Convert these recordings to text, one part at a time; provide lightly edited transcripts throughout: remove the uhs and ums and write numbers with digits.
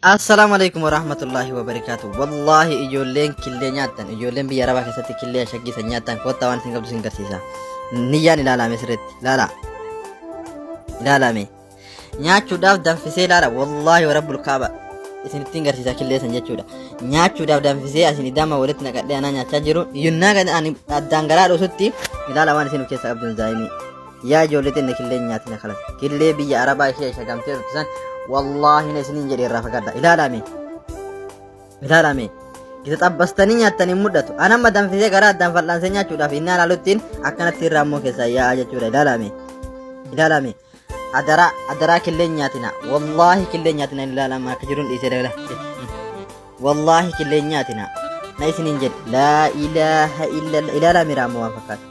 Assalaamu alaikum warahmatullahi wabarakaatu. Wallaahi ijoolleen killee nyaattan, ijoolleen biyya arabaa keessatti killee shaggisan nyaattan kottaa waan isin qabdu isin garsiisa. Niyyaan ilaalame sirriitti ilaala. Ilaalame. Nyaachuudhaaf danfisee ilaala. Wallaahi warabbul kaaba. Isinittiin garsiisa killee san jechuudha. Nyaachuudhaaf danfisee asin idama walitti naqadhee anaa nyaachaa jiru. Yunnaa gad ani addaan garaa dhusutti ilaala waan isin of keessaa qabdu zaayimii. Yaa ijoollee tenne killee hin nyaatina kalas. Killee biyya arabaa ishee shagamtee turte san wallaahi na isiniin jedhe irraa fagaadha. Ilaalaa mee. Ilaalaa mee. Gita xabbastanii nyaattan hin mul'atu. An amma danfisee garaa addaan fal'aansee nyaachuudhaaf innaa ilaaluttiin akkanatti irraa immoo keessaa yaa'aa jechuudha. Ilaalaa mee. Ilaalaa mee. Adaraa adaraa killee hin nyaatina. Wallaahi killee hin nyaatina ilaalaa akka jiruun dhiisee dabala. Wallaahi killee hin nyaatina. Na isiniin jedhe. Laa ilaaha illallah. Ilaalaa miraa ammoo waan fakkaatu.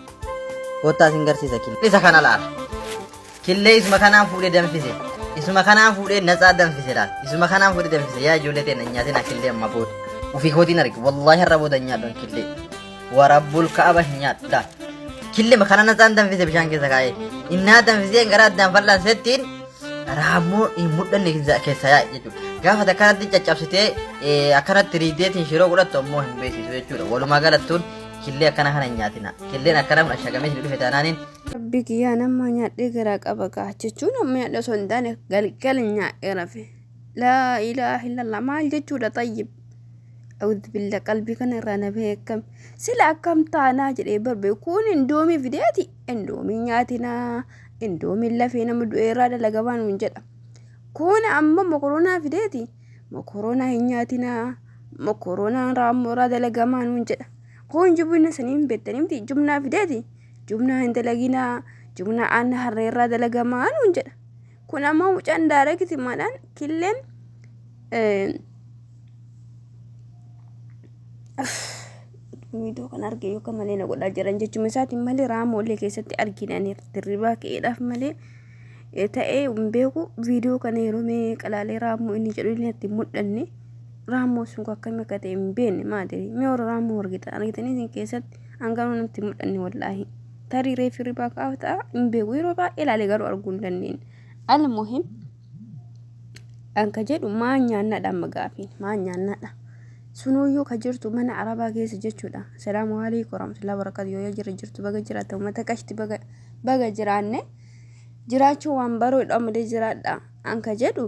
Kottaa isin garsiisa killee. Isa kana laala. Killee isuma kanaan fuudhee danfise. Isuma kanaan fuudhee natsaa danfise laala. Isuma kanaan fuudhee danfise. Yaa ijoollee teenya hin nyaatina killee amma booda. Ofii kootiin arge. Wallaahi har'a booda hin nyaadhu killee. Warabbul ka'aba hin nyaadhu laala. Killee kana natsaan danfise bishaan keessa kaa'ee. Innaa danfisee gara addaan fal'aansettiin raammoo hin mudhanne keessa yaa'e jechuudha. Gaafa akkanatti caccabsitee akkanatti riideetiin shiroo godhattu ammoo hin beeksisu jechuudha. Walumaa galattuun killee akkana kana hin nyaatina. Killeen akkana kun ashagamee isin dhufe taanaaniin Rabbi kiyyaa nama nyaadhee garaa qaba gaa jechuun amma nyaadhee osoo hin taane galgala nyaadhee rafe. Laa ilaaha illallah maal jechuudha xayyib. A'uudhu billah qalbii kana irraa na bahee akkam sila akkam taanaa jedhee barbe kun indoomii fideeti indoomii nyaatinaa indoomiin lafee nama du'ee irraa dalagamaa nuun jedha. Kun amma mokoronaa fideeti mokoronaa hin nyaatinaa mokoronaan raammoo irraa dalagamaa nuun jedha. Kun jubina sanii hin beektanii miti jubnaa fideeti jubnaa hin dalaginaa jubnaa aanna harree irraa dalagamaa nuun jedha. Kun ammoo mucaan daarekti maadhaan killeen viidiyoo kan arge yookaan malee na godhaa jiran jechuma isaatiin malee raamoolee keessatti arginaniir dirribaa ka'eedhaaf malee ta'ee hin beeku viidiyoo kana yeroo meeqa ilaalee raammoo inni jedhu illee itti mul'anne raammoo sun akkamii akka ta'e hin beekne maali mee warra raammoo argitan argitanii isin keessatti hanganuu natti mul'anne wallaahi tarii reefi ribaa ka'aaf ta'a hin beeku yeroo baay'ee ilaalee garuu arguu hin dandeenye almuhim an ka jedhu maa nyaannadha amma gaafiin maa nyaannadha sunuyyuu ka jirtu mana arabaa keessa jechuudha salaamu alaikum warahmatullahi wabarakatuh yoo jira jirtu baga jiraata uummata qashti baga baga jiraanne jiraachuu waan baruudha malee jiraadha an ka jedhu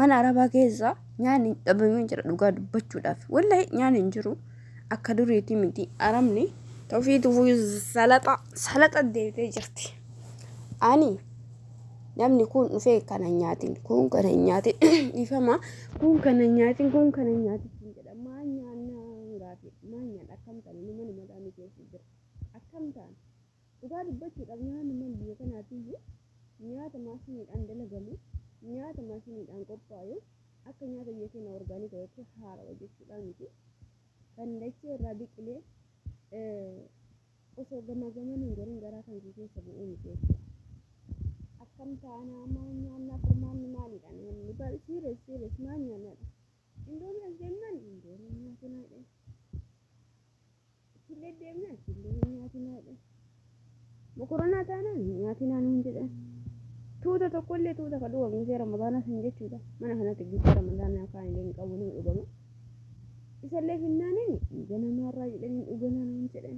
mana arabaa keessa nyaanni dhabamee jira dhugaa dubbachuudhaaf wallahi nyaanni hin jiru akka duriiti miti arabni tofiitu salaxa salaxa deebitee jirti ani Namni kun dhufee kana hin nyaatin, kun kana hin nyaatin, dhiifama, kun kana hin nyaatin, kun kana hin nyaatin siin jedha. Maal nyaannaa gaafii, maal nyaanna akkam taane nu mana madaamii keessa jira. Akkam taane dhugaa dubbachuudhaaf nyaanni mana biyya kanaatiyyuu nyaata maashiniidhaan dalagamu, nyaata maashiniidhaan qophaayu akka nyaata biyya keenya orgaanika yookiin haarawa jechuudha miti. Kan dachee irraa biqilee Osoo gamaa gamana hin gorin garaa kan kee keessa bu'uu miti jechuudha. Akkam taanaa maal nyaannaa furmaanni maalidha namni baay'ee serious serious maal nyaannaadha. Indoomii as deemnaan indoomii hin nyaatinaa jedhan. Killee deemnaan killee hin nyaatinaa jedhan. Mokoronaa taanaan hin nyaatinaa nuun jedhan. Tuuta tokkollee tuuta ka dhugamu gisee ramadaanaa san jechuudha. Mana kanatti gisee ramadaanaa kaan illee hin qabu nama dhugama. Isallee finnaaniin dhiiga namaarraa jedhanii dhuganaa nuun jedhan.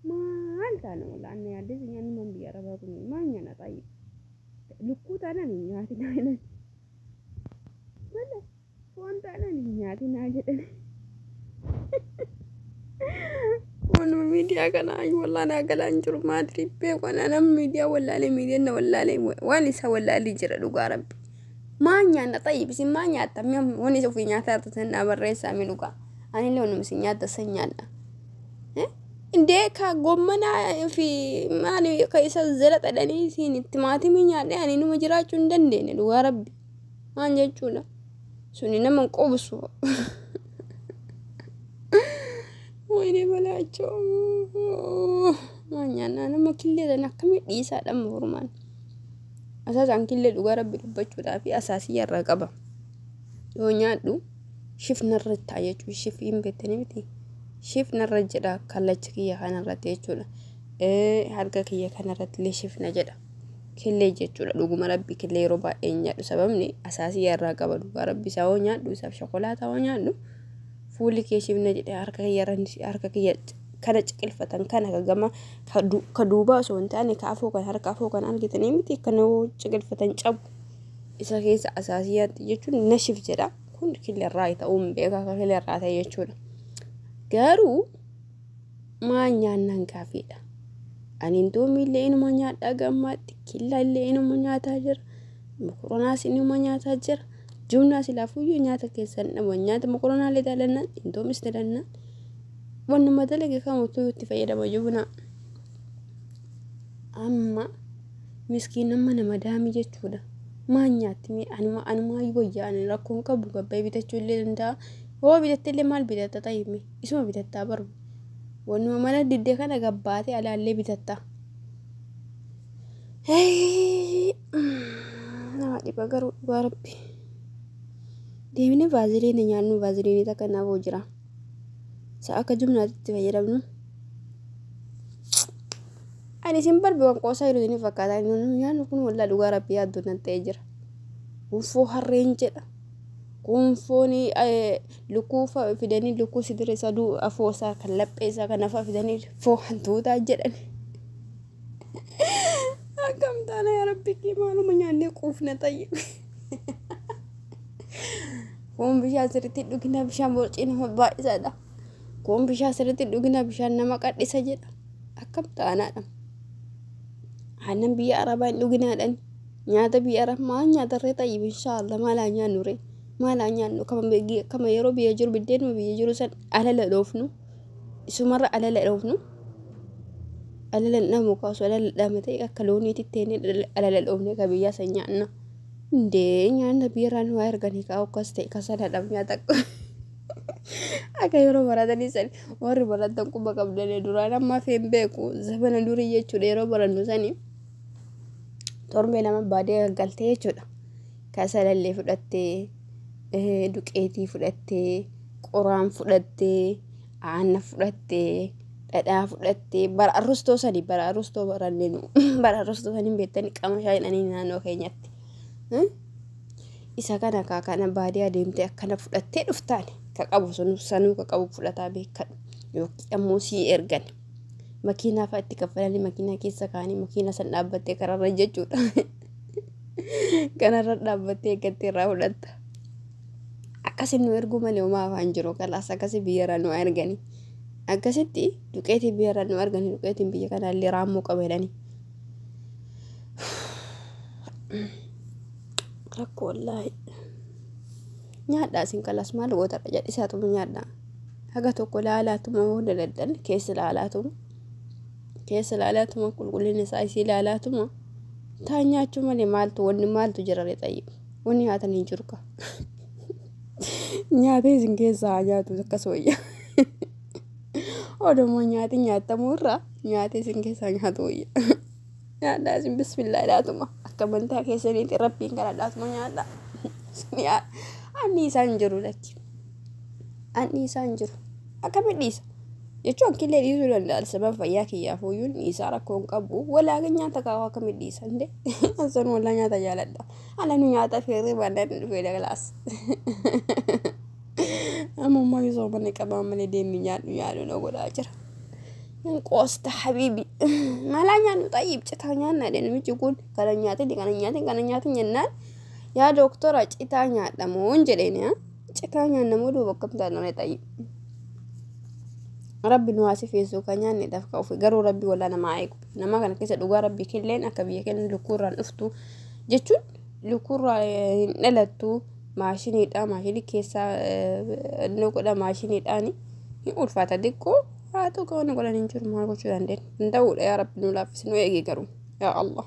Maal taana walaa anna yaaddessa nyaanni man biyya arabaa kun maal nyaanna xaayyi. Lukkuu taanaan hin nyaatinaa jedhan. Mala foon taanaan hin nyaatinaa jedhan. Wanuma miidiyaa kana ayi wallaa naa galaa hin jiru maadrii beeku ana nama miidiyaa wallaalee miidiyaan na wallaalee waan isa wallaalee jira dhugaa rabbi. Maa nyaanna xayyib isin maa nyaatta mi'a wani isa ofii nyaataa jirtu san naa barreessaa mi dhugaa anillee wanuma isin nyaatta san nyaadha. Indee ka gommanaa fi maali ka isa zela xadhanii isin timaatimii nyaadhee ani numa jiraachuu hin dandeenye dhugaa rabbi maan jechuudha suni nama hin qubsu. Wayne balaachoo maa nyaannaa nama killee sana akkamii dhiisaa dhamma furmaan. Asaasaan killee dhugaa rabbi dubbachuudhaa fi asaasiyya irraa qaba. Yoo nyaadhu shif narra ta'a jechuudha. Shif hin beektanii miti. Shif narra jedha kallacha kiyya kanarratti jechuudha. Harka kiyya kanarratti illee shif na jedha. Killee jechuudha dhuguma rabbi killee yeroo baay'ee hin nyaadhu sababni asaasii irraa qaba dhugaa rabbi isaa hoo nyaadhu isaaf shokolaataa hoo nyaadhu fuulli kee shifna jedhe harka kiyya harka kiyya kana ciqilfatan kana ka gama ka duubaa osoo hin taane ka afoo kan harka afoo kan argitanii miti kana hoo ciqilfatan cabu isa keessa asaasiyaatti jechuun nashif jedha kun killerraa ta'uu hin beekaa ka killerraa ta'e jechuudha garuu Maal nyaannaan gaafiidha. Ani indoomii illee inuma nyaadhaa gammaatti, killaa illee inuma nyaataa jira, mokoronaas inuma nyaataa jira. Jumnaa silaafuyyuu nyaata keessan dhaban nyaata mokoronaa illee dalannaan indoomis dalannaan wannuma dalage kamutu itti fayyadama jubnaa. Amma miskiin amma nama daamii jechuudha. Maal nyaatti mee anuma anumaayyuu wayyaa ani rakkoon qabu gabbee bitachuu illee danda'a. Hoo bitatte illee maal bitatta ta'e Isuma bitattaa bar. Wannuma mana didde kana gabbaatee alaallee bitatta. Nama dhiba garuu dhugaa rabbi. Deemnee vaaziliinii nyaannu vaaziliinii takka naafuu jira. Isa akka jumlaatti itti fayyadamnu. Ani isin barbi waan qoosaa jiru isin fakkaata. Nyaannu kun wallaa dhugaa rabbi yaaddoo nan ta'ee jira. Gonfoo harreen jedha. Gonfoon lukkuu fidanii lukkuu sidira isaa duu afoo isaa kan laphee isaa kan afaa fidanii foo hantuutaa jedhan. Akkam taana yaa rabbi kee maaluma nyaannee quufna ta'e. Kun bishaan sirriitti dhugina bishaan borcii nama baay'isaadha. Kun bishaan sirriitti dhugina bishaan nama qadhisa jedha. Akkam taanaadha. Aannan biyya arabaa hin dhuginaadhaan. Nyaata biyya arabaa maal nyaatarree tayyib inshaallah maal haa nyaannu ree. Maal haa nyaannu kama yeroo biyya jiru biddeenuma biyya jiru san alala dhoofnu. Isumarra alala dhoofnu. Alala hin dhamu ka osoo alala dhame ta'e akka looniitti teenee alala dhoofne ka biyyaa san nyaanna. Indee nyaanna biyyarraa nu haa erganii kaa akkas ta'e kasala nyaata akka yeroo baratanii sani warri baratan quba qabdanii duraan amma hin beeku zabana durii jechuudha yeroo barannu sani torbee lama baadiyyaa gaggaltee jechuudha kasalallee fudhattee duqeetii fudhattee qoraan fudhattee aanna fudhattee dhadhaa fudhattee bara arrustoo sani bara arrustoo barannee nu bara arrustoo sani hin beektanii qamashaa jedhanii naannoo keenyatti. Isa kana kaa kana baadiyaa deemtee akkana fudhattee dhuftaani ka qabu sun sanuu ka qabu fudhataa beekadhu yookiin ammoo sii ergan makiinaa fa'a itti kaffalanii makiinaa keessa kaanii makiinaa san dhaabbattee kararra jechuudha. Kanarra dhaabbattee eeggattee irraa fudhatta. Akkasi nu erguu malee homaa afaan jiru kalaas akkasi biyyarraa nu erganii. Akkasitti duqeetii biyyarraa nu erganii duqeetiin biyya kanaallee raammoo qaba jedhanii. Rakkoo wallaahi. Nyaadhaa isin kalas maal gootarra jedhisaatuma nyaadhaa. Haga tokko laalaatuma hoo daladdan keessa laalaatuma. Keessa laalaatuma qulqullina isaa isii laalaatuma. Taa nyaachuu malee maaltu wanni maaltu jira ree xayyib. Wanni nyaatan hin jiru ka. Nyaatee isin keessaa haa nyaatu akkas wayya. Odomoo nyaati nyaatamuu irraa nyaatee isin keessaa nyaatu wayya. Nyaadhaa isin bismillah jedhaatuma akka amantaa keessaniitti rabbiin kadhadhaatuma nyaadhaa. Anni isaan jiru lakki. Anni isaan jiru. Akkamiin dhiisa? Jechuun killee dhiisuu danda'a sababa fayyaa kiyyaaf hoyyuun dhiisaa rakkoo hin qabu. Walaakin nyaata kaawaa akkamiin dhiisa indee? Ansan walaa nyaata jaaladha. Ana nu nyaata feeree baadhaan dhufee dagalaas. Amma ammaa yoo soomana qabaa malee deemni nyaadhu nyaadhu na godhaa jira. Hin qoosta habiibi. Maalaa nyaannu xayyib citaa nyaanna jedhe namichi kun kana nyaatin kana nyaatin kana nyaatin jennaan yaa dooktora citaa nyaadha moo hin jedheeni haa citaa nyaanna moo duuba akkam taanaree xayyib. Rabbi nu haa sifeessu kan nyaanne dhaaf ka ofi garuu rabbi walaa namaa eegu nama kana keessa dhugaa rabbi killeen akka biyya keenya lukkuurraan dhuftu jechuun lukkuurraa hin dhalattu maashiniidha maashinii keessaa inni godha maashiniidhaan hin ulfaata xiqqoo haa ta'u kan godhan hin jiru maal gochuu dandeenya hin ta'uudha yaa rabbi nu laaffisi nu eegi garuu yaa Allah.